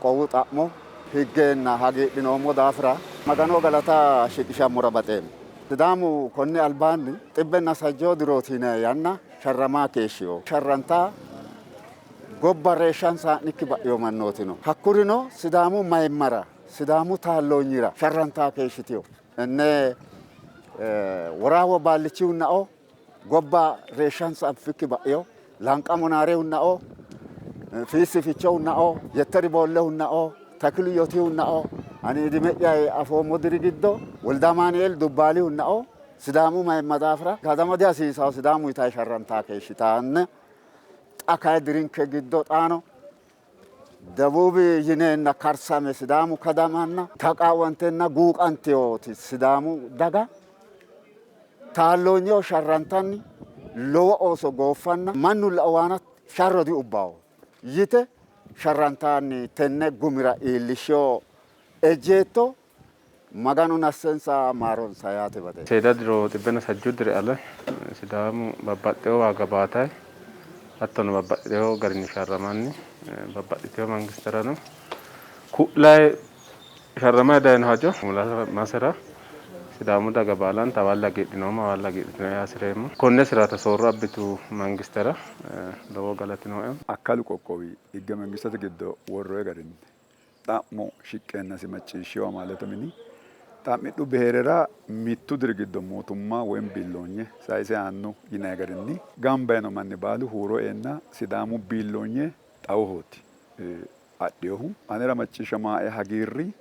Qoqqowu xa'mo higgeenna hagiidhinoommo daafira Magano galata shiqishammora baxeemmo. Sidaamu konni albaanni xibbenna sajjoo dirooti yinanni yanna sharramaa keeshshino. Sharrantaa gobba reeshshansa ha'nikki ba'ino mannooti no. Hakkurino Sidaamu mayimmara, Sidaamu taalloonyira sharrantaa keeshshitino. Enne Woraawo Baallichihunnao gobba reeshshansa anfikki ba'ino. Lanqamo Naarehunnao, Fiissi Fichohunnao, Yetteri Boollehunnao, Takilu Yotihunnao, ani idime'ya afoommo diri giddo Woldamaanueel Dubbaalihunna Sidaamu mayimma daafira kadama dihasiisawo Sidaamu yitayi sharrantaa keeshshitanna xa kayi dirinke giddo xaano Debuubi yineenna karsame Sidaamu kadamanna taqaawantenna guuqanteyooti Sidaamu daga taalloonyeho sharrantanni lowo ooso gooffanna mannu la'owaana sharro diubbawo yite sharrantanni tenne gumira iillishsheyo ejjeetto Maganu nassensa maaronsa yaate baxeemmo. Seeda diro xibbenna sajjuu diri ale Sidaamu babbaxxewo waaga baatayi hattono babbaxxitewo garinni sharramanni babbaxxitewo mangisterano ku'layi sharramayi dayino hajo gumulamasera Sidaamu daga baalanta hawalle hagiidhinoommo, hawalle hagiidhitino yaa hasi'reemmo. Konne siraata soorro abbitu mangistera lowo galati nooe. Akkalu qoqqowi higge mangistete giddo worroyi garinni xa'mo shiqqeennasi macciishshino amaalete mini xa'midhu biheerera mittu diri giddo mootumma woy biilloonye sayise aanno yinanni garinni gamba yiino manni baalu huuro eenna Sidaamu biilloonye xawohooti adhinohu. Anera macciishshamaae hagiirri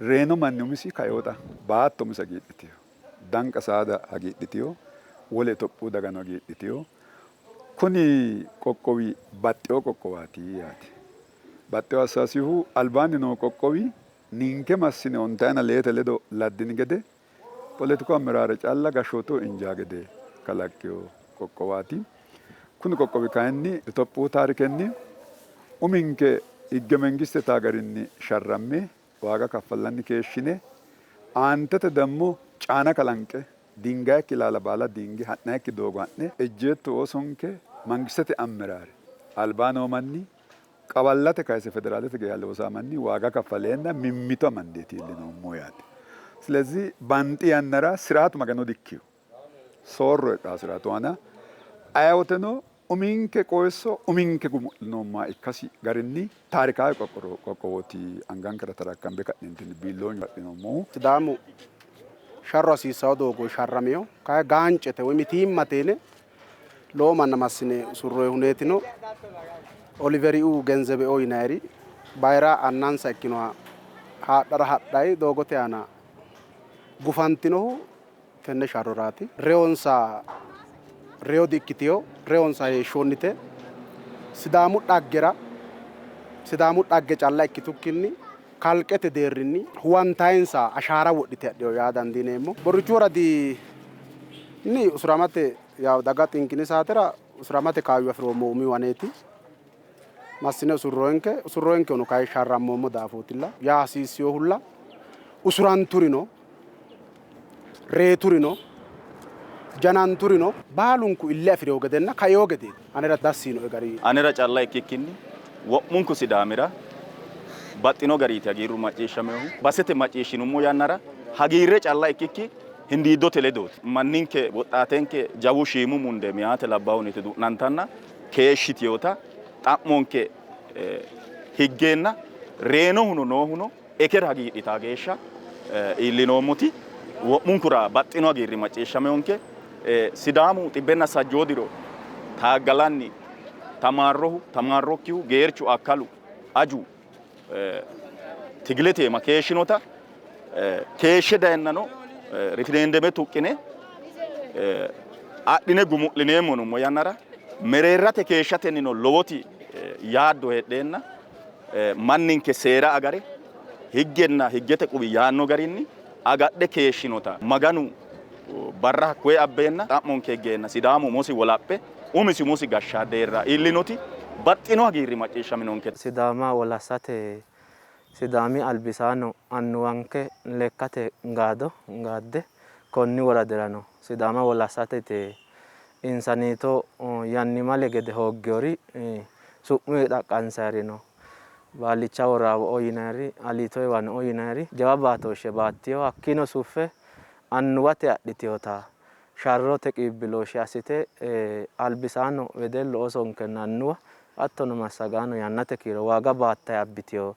reyino manni umisi kainota baatto umise hagiidhitino, danqa saada hagiidhitino, wole Itophiyu dagano hagiidhitino. Kuni qoqqowi baxxino qoqqowaati yaate. Baxxewo assaasihu albaanni noo qoqqowi ninke massine ontayina leete ledo laddini gede poletiku ammeraare calla gashshooteho injaa gede kalaqqino qoqqowaati. Kuni qoqqowi kayinni Itophiyu taarikenni uminke higge mengiste taa garinni sharramme waaga kaffallanni keeshshine aantete dammo caana kalanqe Dingayikki ilaala baala dinge, ha'nayikki doogo ha'ne, ejjeetto oosonke mangistete ammeraare, albaa noo manni, qawallate kayise federaalete geya loosaa manni waaga kaffaleenna mimmito amandeeti iillinoommohu yaate. Silezi banxi yannara siraatu magano dikkino. Soorro heedhawo siraatu aana. Ayewoteno uminke qoosso uminke gumu'linoommoha ikkasi garinni taarikaawe qoqqowooti angankera tarakkambe ka'neentinni biilloonyu adhinoommohu. Sidaamu sharro hasiissawo doogo sharramino, kayi gaancete woyi mitiimmate yine lowo manna massine usurroyihuneetino. Oliveriu Genzebeo yinayiri bayira annansa ikkinoha haadhara hadhayi doogote aana gufantinohu tenne sharroraati. Reyonsa reyo di-ikkitino, reyonsa heeshshonnite. Sidaamu dhaggera, Sidaamu dhagge calla ikkitukkinni kalqete deerrinni huwantayinsa ashaara wodhite hadhino yaa dandiineemmo. Borrichu woradi ni usuramate yawo daga xinqini saatera usuramate kaayyo afi'roommohu umihu aneeti. Massine usurroyinke, usurroyinkehuno kayi sharrammoommo daafootilla. Yaa hasiissinohulla usuranturino reyiturino, jananturino baalunku ille afi'rino gedenna kaino gedeeti. Anera dassi yiinoe gari. Anera calla ikkikkinni wo'munku Sidaamira baxxino gariiti hagiirru macciishshaminohu. Basete macciishshinummo yannara hagiirre calla ikkikki hindiiddote ledooti. Manninke, woxxaatenke, jawu shiimu mundee meyaate labbahunniti du'nantanna keeshshitinota xa'monke higgeenna reyinohuno noohuno ekera hagiidhitaa geeshsha iillinoommoti wo'munkura baxxino hagiirri macciishshaminonke. Sidaamu xibbenna sajjoo diro taaggalanni tamaarrohu, tamaarrokkihu, geerchu, akkalu, aju tigilete iima keeshshinota keeshshe dayennano rifireendeme tuqqine adhine gumu'lineemmo yinummo yannara mereerrate keeshshatennino lowoti yaaddo heedheenna manninke seera agare higgenna higgete quwi yaanno garinni agadhe keeshshinota Maganu barra hakkoye abbeenna xa'monke higgeenna Sidaamu umosi wolaphe umisi umosi gashsha deerra iillinoti baxxino hagiirri macciishshaminonke. Sidaama wolassate Sidaami albisaano annuwanke lekkate gaado gaadde konni woradirano Sidaama wolassate yite insaniito yannimale gede hoogginori su'muyi xaqqansayiri no. Baallicha Woraawo'o yinayiri, Aliito Heewano'o yinayiri jawa baatooshshe baattino. Hakkiino suffe annuwate adhitinota sharrote qiibbilooshshe assite albisaano wedellu oosonkenna annuwa hattono massagaano yannate kiiro waaga baattayi abbitino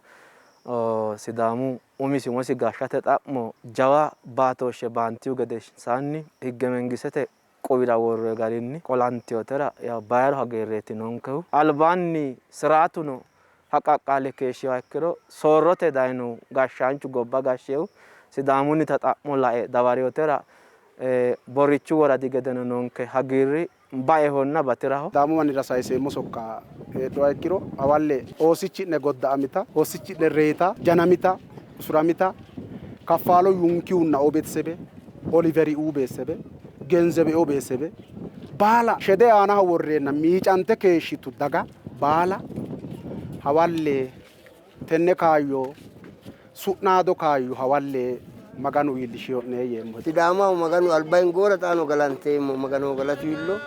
Sidaamu umisi umosi gashshate xa'mo jawa baatooshshe baantihu gedensaanni higge mengistete quwira worroyi garinni qolantinotera bayiru hagiirreeti noonkehu. Albaanni siraatuno haqaqqaale keeshshinoha ikkiro soorrote dayinohu gashshaanchu gobba gashshehu Sidaamunnita xa'mo lae dawarinotera Borrichu woradi gedeno noonke hagiirri baehonna batiraho. Sidaamu mannira sayiseemmo sokka heedhuha ikkiro hawalle oosichi'ne godda'amita, oosichi'ne reyita, janamita, usuramita, kaffaalo yunkihunna oo beetesebe, Oliveriuu beessebe, Genzebeoo beessebe baala shede aanaho worreenna miicante keeshshitu daga baala hawalle tenne kaayyo su'naado kaayyo hawalle Maganu iillishio'ne yeemmo. Sidaamaho Maganu alba hingoora xaano galanteemmo. Maganoho galatu iillo.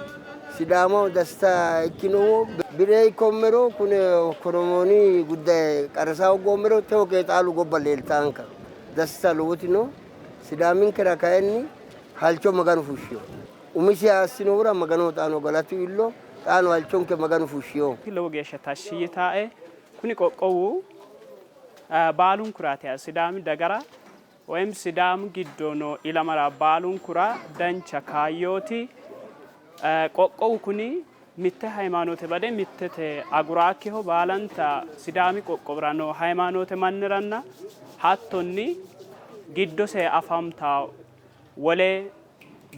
Sidaamaho dasta ikkinohu biree ikkoommero kune koromooni guddaye qarrisa hoggoommero tewo qeexaalu gobba leeltaanka. Dasta lowoti no. Sidaaminkera kayinni halcho Maganu fushshino. Umisiha assinohura Maganoho xaano galatu iillo. Xaano halchonke Maganu fushshino. Lowo geeshsha tashshi yitaae. Kuni qoqqowu baalunkuraati. Sidaami dagara woyim Sidaamu giddo noo ilamara baalunkura dancha kaayyooti. Qoqqowu kuni mitte hayimaanoote bade mittete aguraakkiho. Baalanta Sidaami qoqqowira noo hayimaanoote manniranna hattonni giddose afamta wole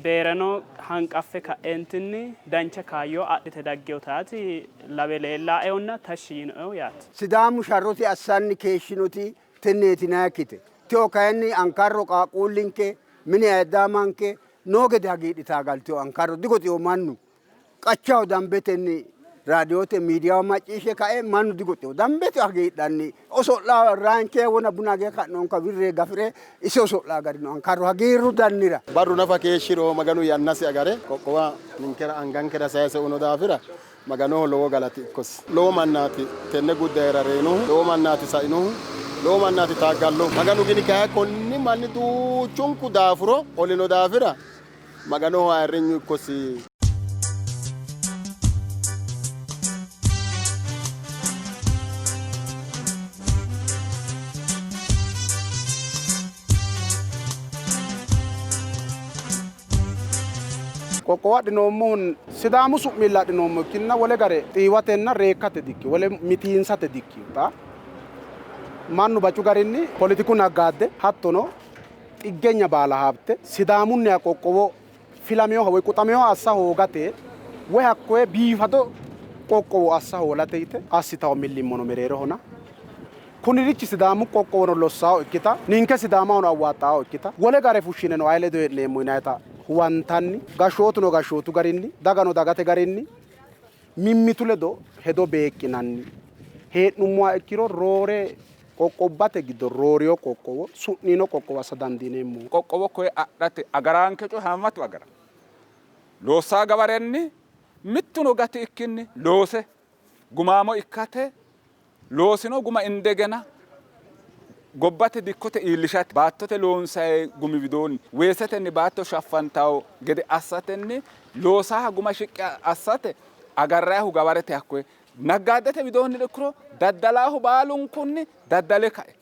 beereno hanqaffe ka'eentinni dancha kaayyo adhite dagginotaati lawe leellaaehunna tashshi yiinoehu yaate. Sidaamu sharrote assanni keeshshinoti tenneeti yinannikkite. Teyo kayinni ankarro qaaqquullinke mine ayiddaamanke noo gede hagiidhitaa galtino. Ankarro digoxino mannu. Qachaho dambetenni raadiyoote miidiyaho macciishshe kae mannu digoxino. Dambete hagiidhanni oso'la raanke wona buna age ka'noonka wirre gafire isi oso'la garino ankarro hagiirru dannira. Barru nafa keeshshiro Maganu yannasi agare qoqqowa ninkera angankera sayise uyino daafira Maganoho lowo galati ikkosi. Lowo mannaati tenne guddayera reyinohu, lowo mannaati sainohu, lowo mannaati taaggallohu. Maganu gini kayi konni manni duuchunku daafuro olino daafira Maganoho ayirrinyu ikkosi. Qoqqowo adhinoommohu Sidaamu su'milla adhinoommo ikkinnina wole gare xiiwatenna reekkate dikkino, wole mitiinsate dikkino. Xa mannu bacu garinni poletiku naggaadde hattono xiggenya baala habte Sidaamunniha qoqqowo filaminoha woy quxaminoha assa hoogate woy hakkoye biifado qoqqowo assa hoolate yite assitawo millimmono mereerohona. Kunirichi Sidaamu qoqqowono lossawo ikkita, ninke Sidaamahono awwaaxxaawo ikkita, wole gare fushshineno aye ledo hee'neemmo yinayita huwantanni, gashshootuno gashshootu garinni, dagano dagate garinni mimmitu ledo hedo beeqqinanni hee'nummoha ikkiro roore qoqqowubbate giddo roorino qoqqowo, su'niino qoqqowo assa dandiineemmo. Qoqqowo koye adhate agaraanke coy haammatu agara. Loossaa gabarenni mittuno gati ikkinni loose gumaamo ikkate loosino guma indegena gobbate dikkote iillishate baattote loonsayi gumi widoonni weesetenni baatto shaffantawo gede assatenni loosaha guma shiqqi assate agarrayihu gawarete hakkoye naggaadete widoonni ikkiro daddalaahu baalunkunni daddale kae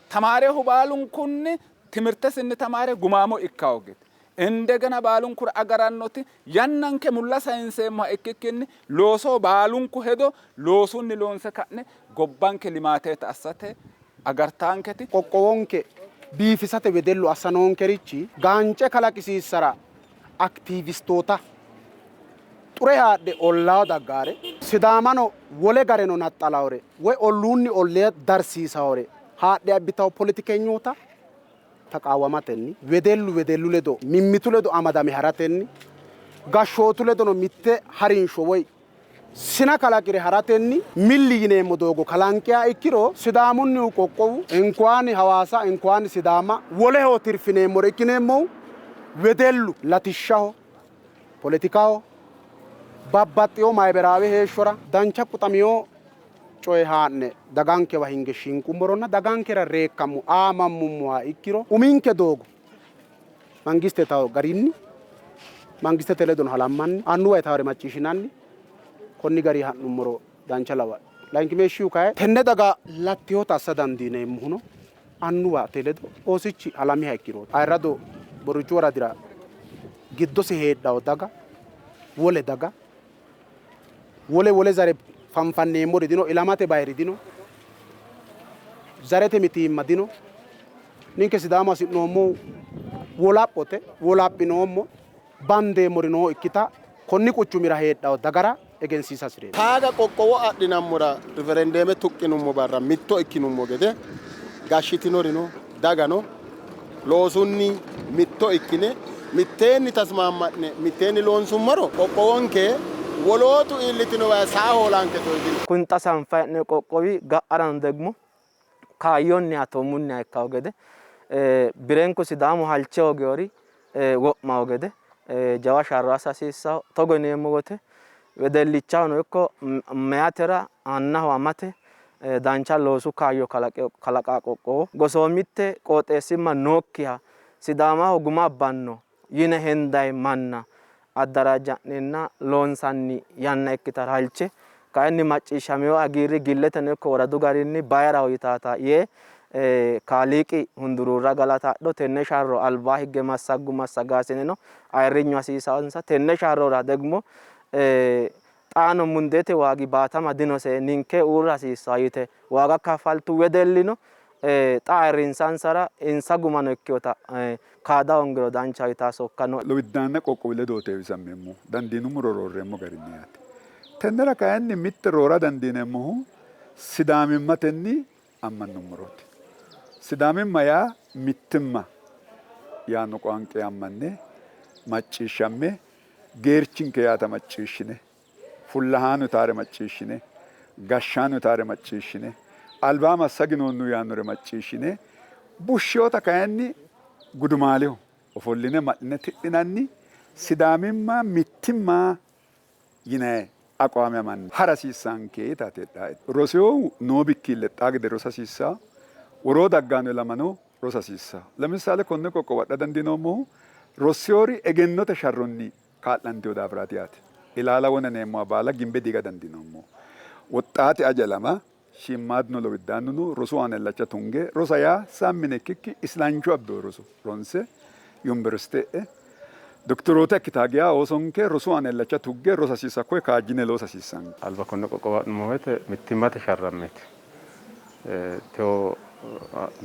tamaarehu baalunkunni timirtesinni tamaare gumaamo ikkawo gede Indegena baalunkura agarannoti yannanke mulla sayinseemmoha ikkikkinni loosoho baalunku hedo loosunni loonse ka'ne gobbanke limaateeta assate agartaanketi. Qoqqowonke biifisate wedellu assa noonkerichi gaance kalaqisiissara aktiivistoota xure haadhe ollaa daggaare, Sidaamano wole gareno naxxalaore woy olluunni ollee darsiisaore haadhe abbitanno poletikenyoota taqaawamatenni, wedellu wedellu ledo mimmitu ledo amadame haratenni, gashshootu ledono mitte harinsho woy sina kalaqire haratenni milli yineemmo doogo kalanqiha ikkiro Sidaamunnihu qoqqowu inkuwaani Hawaasa inkuwaani Sidaama woleho tirfineemmore ikkineemmohu wedellu latishshaho, poletikaho, babbaxxino mayiberaawe heeshshora dancha quxamino coye haa'ne dagankewa hinge shinqummoronna dagankera reekkammo aamammummoha ikkiro uminke doogo mangiste tawo garinni mangistete ledono halammanni annuwa yitawore macciishshinanni konni gari ha'nummoro dancha lawa. Layinkimeeshshihu kayi tenne daga lattihota assa dandiineemmohuno annuwate ledo oosichi halamiha ikkiro ayirrado Borrichu woradira giddose heedhawo daga wole daga wole wole zare fanfanneemmori dino, ilamate bayiri dino, zarete mitiimma dino. Ninke Sidaamu hasi'noommohu wolaphote, wolaphinoommo, bandeemmori noo ikkita konni quchumira heedhawo dagara egensiisa hasireemmo. Taaga qoqqowo adhinammora riferendeeme tuqqinummo barra mitto ikkinummo gede gashshitinorino dagano loosunni mitto ikkine mitteenni tasmaamma'ne mitteenni loonsummoro qoqqowonke wolootu iillitinowa saa hoolanke coyi dino. Kuni xa sanfanni hee'noonni qoqqowi ga'arano degmo kaayyonniha atoomunniha ikkawo gede birenku Sidaamu halche hoogewori wo'mawo gede jawa sharro assa hasiissawo. Togo yineemmo wote wedellichahono ikko meyatera annaho amate dancha loosu kaayyo kalaqa qoqqowo gosoomitte qooxeessimma nookkiha Sidaamaho guma abbanno yine hendayi manna addarajja'nenna loonsanni yanna ikkitara halche kayinni macciishshamino hagiirri gilleteno ikko woradu garinni bayiraho yitaata yee Kaaliiqi hunduruurra galata adho. Tenne sharro albaa higge massaggu massagaasineno ayirrinyu hasiisansa. Tenne sharrora degmo xaano mundeete waagi baatama dinose, ninke uurra hasiissanno yite waaga kaffaltu wedellino xa ayirrinsansara insa gumano ikkinota kaada hoongiro danchaho yitaa sokka nooe. Lowiddaanna qoqqowi ledooti heewisammeemmohu, dandiinummoro roorreemmo garinni yaate. Tennera kayinni mitte roora dandiineemmohu Sidaamimmatenni ammannummorooti. Sidaamimma yaa mittimma yaanno qoanqe ammanne macciishshamme geerchinke yaata macciishshine, fullahaano yitaare macciishshine, gashshaano yitaare macciishshine, albaa massaginoonnu yaannore macciishshine, bushsheota kayinni gudumaaleho ofolline ma'line tidhinanni Sidaamimma mittimma yinanni aqwaame amande ha'ra hasiissanke yitaati heedhaae. Rosewohu noo bikkinni lexxaa gede rosa hasiissanno, woroo dagganno ilamano rosa hasiissanno. Lemisaale konne qoqqowo adha dandiinoommohu rossewori egennote sharronni kaa'lantino daafiraati yaate. Ilaala wona yineemmoha baala gimbe diiga dandiinoommo. Woxxaate aja ilama shiimmaaduno lowiddaannuno rosu aana illacha tunge rosa yaa sammi yine ikkikki isilancho abbino roso ronse yuniversite e'e doktoroota ikkitaa geya oosonke rosu aana illacha tugge rosa hasiissa koye kaajjine loosa hasiissanno. Alba konne qoqqowo adhinummo woyte mittimmate sharrammeeti tewo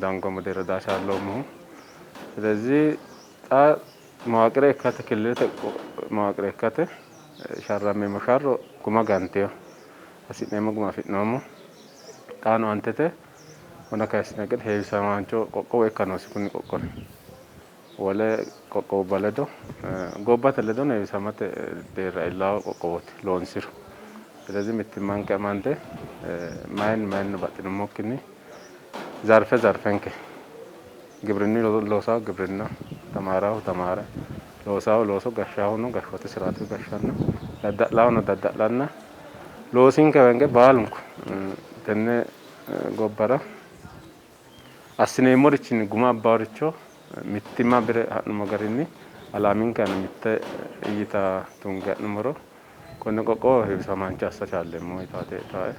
dangoommo deerra daa chaalloommohu. ስለዚህ xa mawaaqire ikkate killilete mawaaqire ikkate sharrammeemmo sharro guma ganteyo hasi'neemmo guma afi'noommo. Xaano aantete wona kayissine gede heewisamaancho qoqqowo ikka noosi kuni qoqqowi wole qoqqowubba ledo gobbate ledo heewisamate deerra illawo qoqqowooti loonsiro. ስለዚህ mittimmanke amande mayinni mayinni baxxinummokkinni zarfe zarfenke gibrinnu loosawo gibrinna tamaarahu tamaare loosawo looso gashshaahuno gashshoote siraatu gashshanno dadda'lahuno dadda'lanna loosinke wenge baalunku tenne gobbara assineemmorichinni guma abbaworicho mittimma bire ha'nummo garinni alaaminke aana mitte iyyita tunge ha'nummoro konne qoqqowo heewisamaancho assa chaalleemmo yitaate tae.